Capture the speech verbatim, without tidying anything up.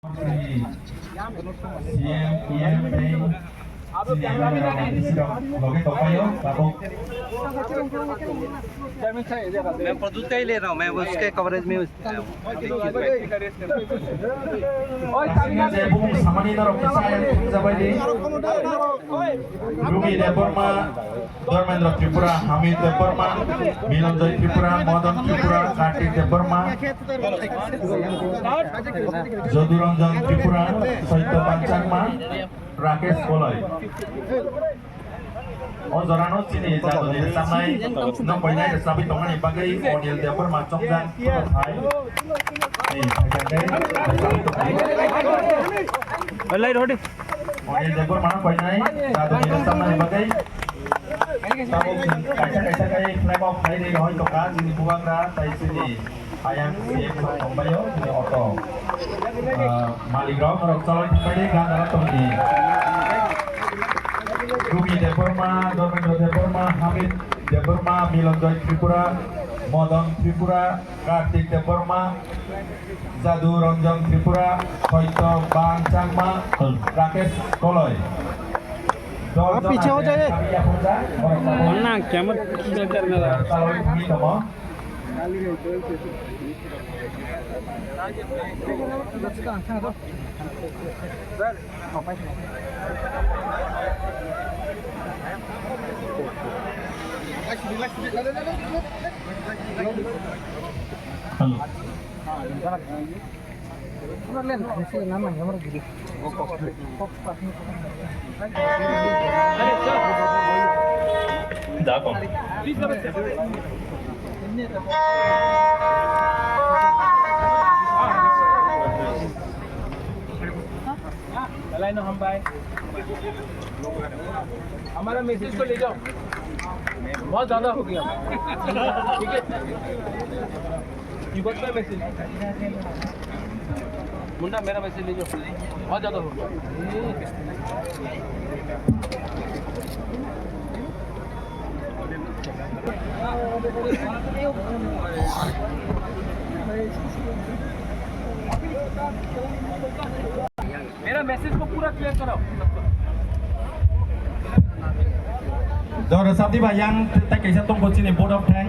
C M, P M tei chini M L A rok, M D C rok loge tongphaio, tabuk. मैं प्रदूत का ही ले रहा हूँ, मैं उसके कवरेज में उस- Aswkni je bumung samani norok kisa phunukjabaidi. Rumi Debbarma, Dharmendra Tripura, Hamid Debbarma, Milanjoy Tripura, Madan Tripura, Kartik Debbarma, Jodhuranjan Tripura, Saitya Chakma, Rakesh Koloi. O jorano chini jadoni rwchapnai no koinai rwchapwi tongmani bagwi Onil Debbarma chongjak phai. Ni phaikhe rwchapwi tongmani. Lai rodi. Onil Debbarma no koinai jadoni rwchapnani bagwi tabuk kaisa kaisa khe flag off khlai rwi rwhai tongkha chini bubagra tai chini Ayang C M rok tongbaio, chini auto, ah, malik rok, norok chalai thangbaidi, gan dara tongdi. Rumi Debbarma, Dharmendra Debbarma, Hamid Debbarma, Milanjoy Tripura, Madan Tripura, Kartik Debbarma, Jadu Ranjan Tripura, Saitya Chakma, Rakesh Koloi. Dol jon piche ho jaye. Chalai thangwi tongo. Hello. चलाइनो हम भाई, हमारा मैसेज को ले जाओ, बहुत ज्यादा हो गया, ठीक है? You got my message? मुंडा, मेरा मैसेज ले जाओ, बहुत ज्यादा हो गया। मेरा मैसेज को पूरा क्लियर कराओ। Doro sabdi ba yang tei kaisa tongbo chini vote of thanks.